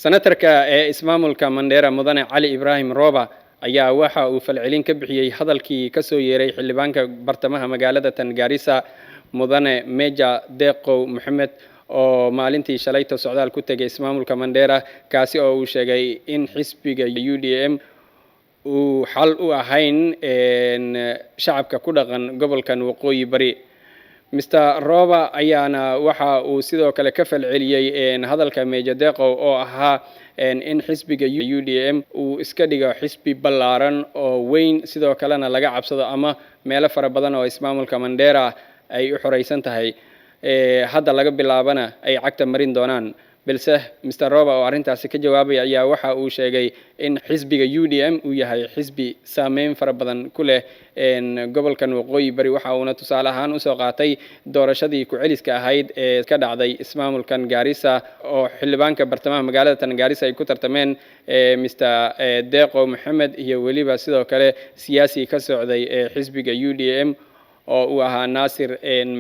Senatarka ee ismaamulka Mandheera, Mudane Cali Ibraahim Roba, ayaa waxa uu falcelin ka bixiyey hadalkii kasoo yeeray xildhibaanka bartamaha magaalada tan Gaarisa, Mudane Meja Deqow Maxamed, oo maalintii shalayto socdaal ku tegay ismaamulka Mandheera, kaasi oo uu sheegay in xisbiga UDM uu xal u ahayn shacabka ku dhaqan gobolkan Waqooyi Bari. Mr Roba ayaana waxa uu sidoo kale ka falceliyey hadalka Meja Deqow oo ahaa in xisbiga UDM uu iska dhigo xisbi ballaaran oo weyn, sidoo kalena laga cabsado ama meelo fara badan oo ismaamulka Mandheera ay u xoreysan tahay hadda laga bilaabana ay cagta marin doonaan. Balse Mr Roba oo arrintaasi ka jawaabaya ayaa waxa uu sheegay in xisbiga UDM uu yahay xisbi saameyn fara badan ku leh gobolkan Waqooyi Bari. Waxa uuna tusaale ahaan usoo qaatay doorashadii ku-celiska ahayd ee ka dhacday ismaamulkan Gaarisa, oo xildhibaanka bartamaha magaalada tan Gaarisa ay ku tartameen Mr Deqo Maxamed iyo weliba sidoo kale siyaasi ka socday ee xisbiga UDM oo uu ahaa Naasir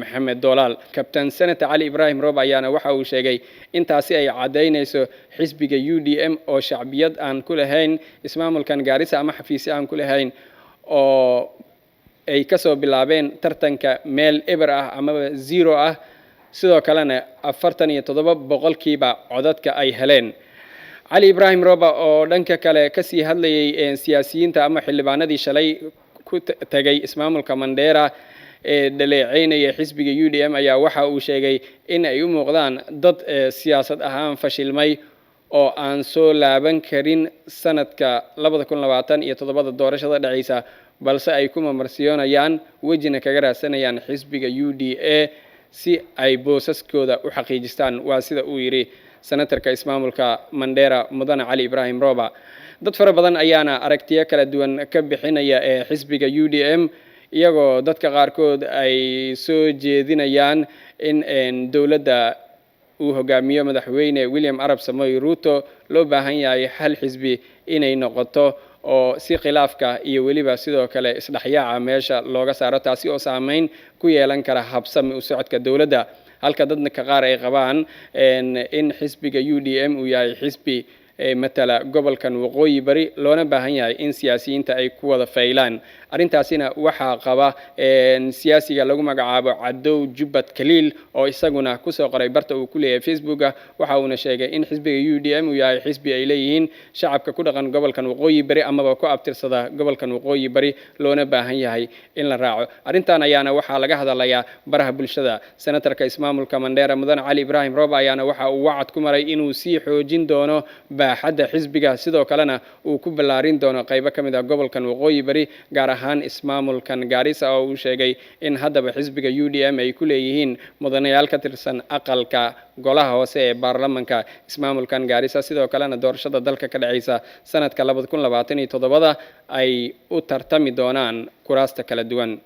Maxamed Doolaal. Captain Senator Cali Ibraahim Rob ayaana waxa uu sheegay intaasi ay caddaynayso xisbiga UDM oo shacbiyad aan ku lahayn ismaamulkan Gaarisa ama xafiisyo aan ku lahayn, oo ay kasoo bilaabeen tartanka meel eber ah amaba zero ah, sidoo kalena 47% codadka ay heleen. Cali Ibraahim Roba oo dhanka kale kasii hadlayay siyaasiyiinta ama xildhibaanadii shalay ku tagay ismaamulka Mandheera ee dhaleeceynaya xisbiga UDM ayaa waxa uu sheegay in ay u muuqdaan dad siyaasad ahaan fashilmay oo aan soo laaban karin sanadka 2027da doorashada dhacaysa, balse ay ku mamarsiyoonayaan wejina kaga raadsanayaan xisbiga UDA si ay boosaskooda u xaqiijistaan. Waa sida uu yidhi senatarka ismaamulka Mandheera, Mudane Cali Ibraahim Roba. Dad fara badan ayaana aragtiyo kala duwan ka bixinaya ee xisbiga UDM, iyagoo dadka qaarkood ay soo jeedinayaan in dowladda uu hogaamiyo Madaxweyne William Arap Samoei Ruto loo baahan yahay hal xisbi inay noqoto, oo si khilaafka iyo weliba sidoo kale isdhexyaaca meesha looga saaro, taasi oo saameyn ku yeelan kara habsami u socodka dowladda, halka dadka qaar ay qabaan in xisbiga UDM uu yahay xisbi matala gobolkan Waqooyi Bari, loona baahan yahay in siyaasiyiinta ay ku wada faylaan. Arrintaasina waxaa qaba siyaasiga lagu magacaabo Cadow Jubbad Kaliil, oo isaguna kusoo qoray barta uu ku leeyahay Facebooka. Waxa uuna sheegay in xisbiga UDM uu yahay xisbi ay leeyihiin shacabka ku dhaqan gobolkan Waqooyi Bari amaba ku abtirsada gobolkan Waqooyi Bari, loona baahan yahay in la raaco. Arrintan ayaana waxaa laga hadalayaa baraha bulshada. Senatarka ismaamulka Mandheera, Mudane Cali Ibraahim Roob, ayaana waxa uu wacad ku maray inuu sii xoojin doono baaxadda xisbiga, sidoo kalena uu ku ballaarin doono qaybo ka mid ah gobolkan Waqooyi Bari, gaar ahaan ismaamulkan Gaarisa, oo uu sheegay in haddaba xisbiga UDM ay ku leeyihiin mudanayaal ka tirsan aqalka golaha hoose ee baarlamanka ismaamulkan Gaarisa, sidoo kalena doorashada dalka ka dhacaysa sanadka 2027da ay u tartami doonaan kuraasta kala duwan.